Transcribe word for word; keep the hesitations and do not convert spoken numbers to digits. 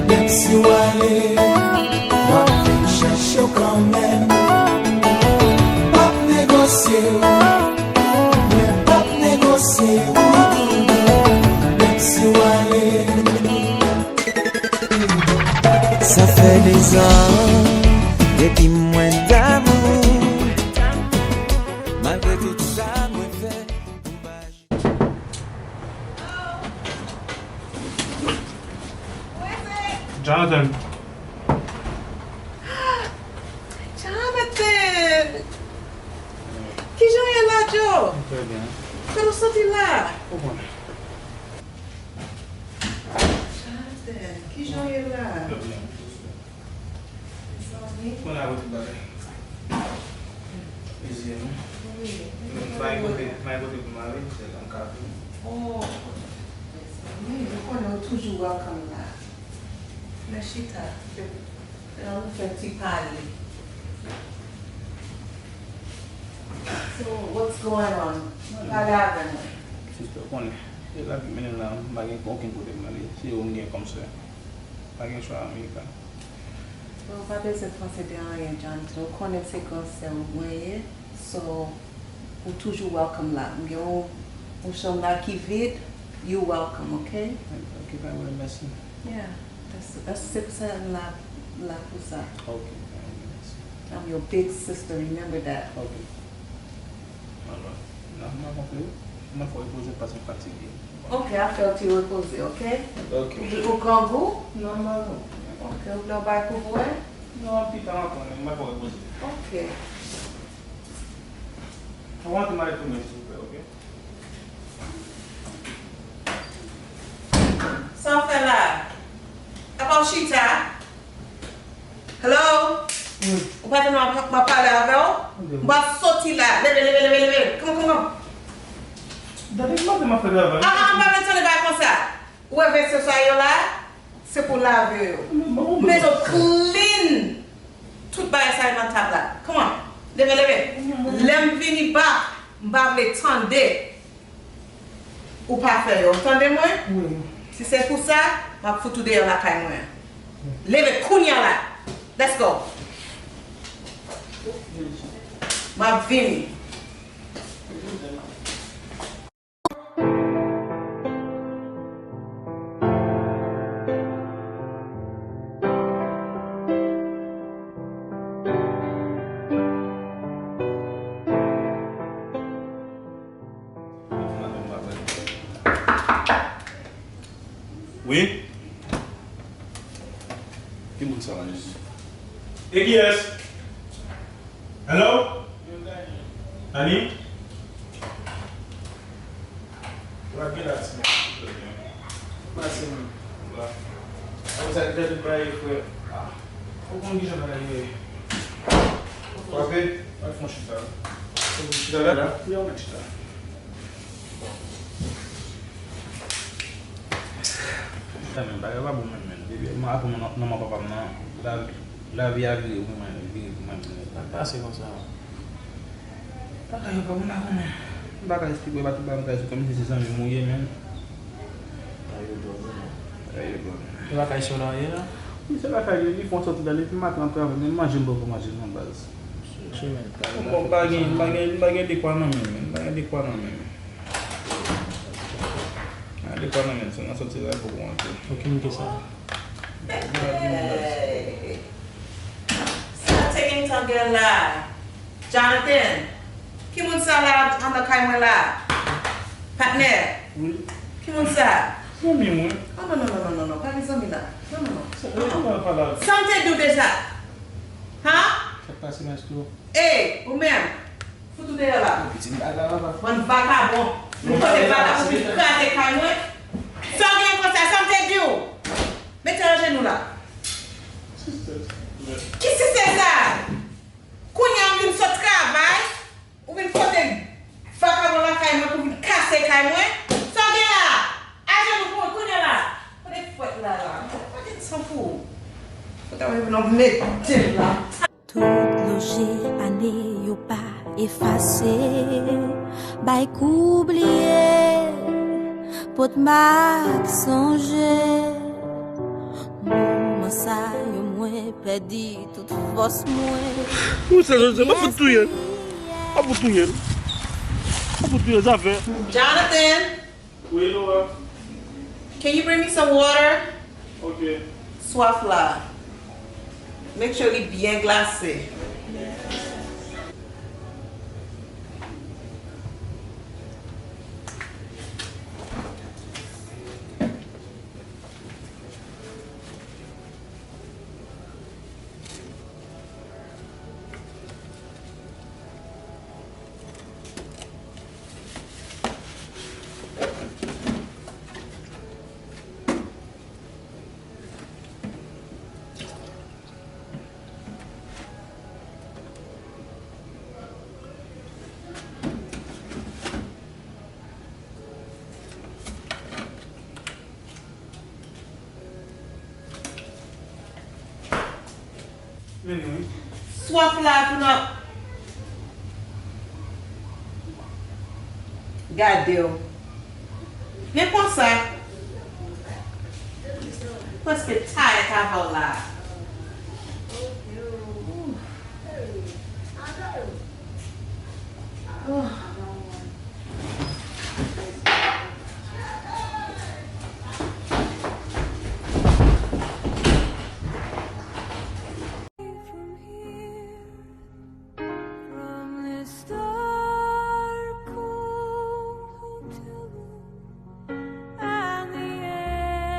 Menm si w ale, w ap vin chèche w kanmenm. P ap negosye w, mwen p ap negosye w. Menm si w ale. Sa fè dezan depi mwen damou. Malgre tout sa mwen fè, m pa Jonathan. Jonathan! Kijan w ye la, Joe? Trè byen. Kote w soti la? Ou konnen. Jonathan, kijan w ye la? Trè byen. Mezanmi. Konnen avè tout bagay. Mezanmi. Wi. M bay kote, m bay kote pou m ale, se la m ka vini. Oh, mezanmi, ou konnen ou toujou welcome la. Men chita, fè, fè nou fè ti pale. So, what's going on? Pale avè mwen. Sister, ou konnen, e lavi m mennen la, m pa gen okenn kote m ale. Se ou m gen kòm sè. Pa gen chwa, America. Bon, ou pa bezwen panse de anyen, Jonathan. Ou konnen se gran sè w mwen ye. So, ou toujou welcome la. M gen yon, yon chanm la ki vid. You welcome, ok? Ok, pa gen pwoblèm, mèsi. Yeah, that's, that's, se pou sa m la, m la pou sa. Ok, pa gen pwoblèm, mèsi. I'm your big sister, remember that. Ok. Alright. Nan, m ap fè, m ap fè w repoze paske m fatige. Ok, afè w ti repoze, ok? Ok. Ou, ou grangou? Nòmalman. Ok, ou vle yon bagay pou bwè? Non, pita m ap pran, m ap fè w repoze. Ok. Ou antre m al tounen, silvouplè, ok? Sa w fè la? Apa w chita? Hello? Wi. Ou pa tande m ap, m ap pale avè w? Wi. M pral soti la. Leve, leve, leve, leve. Come on, come on. Dade, m panse m ap fè travay. Ah, ah, m pa vle tande bagay konsa. Ou wè vesye sa yo la? Se pou lave yo. Men bon, men yo clean. Tout bagay sa yo nan tab la. Come on. Leve, leve. Lè m vini back, m pa vle tande. Ou pa fè yo, ou tande mwen? Wi. Si se pou sa, m ap fout ou deyò lakay mwen. Leve kounye a la. Let's go. M ap vini. Wi? Ki moun sa la, Jezi? E kiyès? Hello? Ani? Lage la, ti moun. Pase, man. Apre sa, li pèdi bay, frè. Ah. Ou konn kijan bagay ye. Frape. Al fè yon chita. Fè yon chita la. Wi, yon chita. Sa menm, bagay pa bon menm, menm. Depi mwen aprann nan, nan manman papa m nan, lavi, lavi a vire pou mwen, vire pou mwen, menm. Sa k pase konsa? Bagay yo pa bon la, menm. M pa ka esplike w, e pa tout bagay m ka esplike w, kòmsi se zanmi m ou ye, menm. Bagay yo dwòl, menm. Bagay yo dwòl, menm. E pa kay sè w la w ye la? Wi, se lakay li, li fè yon sòti la, depi maten l ap travay, menm manje m poko manje non, baz. Bon, m pa gen, m pa gen, m pa gen dekwa nan men m, m pa gen dekwa nan men m. A, dekwa nan men, se nan sòti la pou ou antre. Ok, m te sa. Hey! Sa te gentan gen la. Jonathan, ki moun sa la anndan kay mwen la? Patnè? Wi. Ki moun sa? Zanmi mwen. Oh, non, non, non, non, non, non, pa gen zanmi la. Non, non, non. Sa, non, non. Sa m te di w deja? Han? Sa k pase, maestro? Ey, ou menm! Fout ou deyò la. Pitit bagay la, papa. Bann vakabon. Vin pote vakabon, vin kraze kay mwen. Sa w gen konsa, sa m te di w? Mete ajenou la. Ki sistèm sa? Kounye a m vin sot travay, ou vin pote vakabon lakay mwen pou vin kase kay mwen. Sa w gen la? Ajenou pou mwen kounye a la. Kote fwèt la la? Pakèt san pou ou. Ou ta wè nan mete la. Tout lonje ane yo pa efase, bay kou bliye, pot mak sonje. Pèdi tout fòs mwen. Ou se Jose, m ap fout touye l. M ap fout touye l. M ap fout touye l, sa fè. Jonathan! Wi, Laura. Can you bring me some water? Ok. Swaf la. Make sure li byen glase. Swaf la pou nan. Gade w. Men konsa. Prèske tayèt avè w la.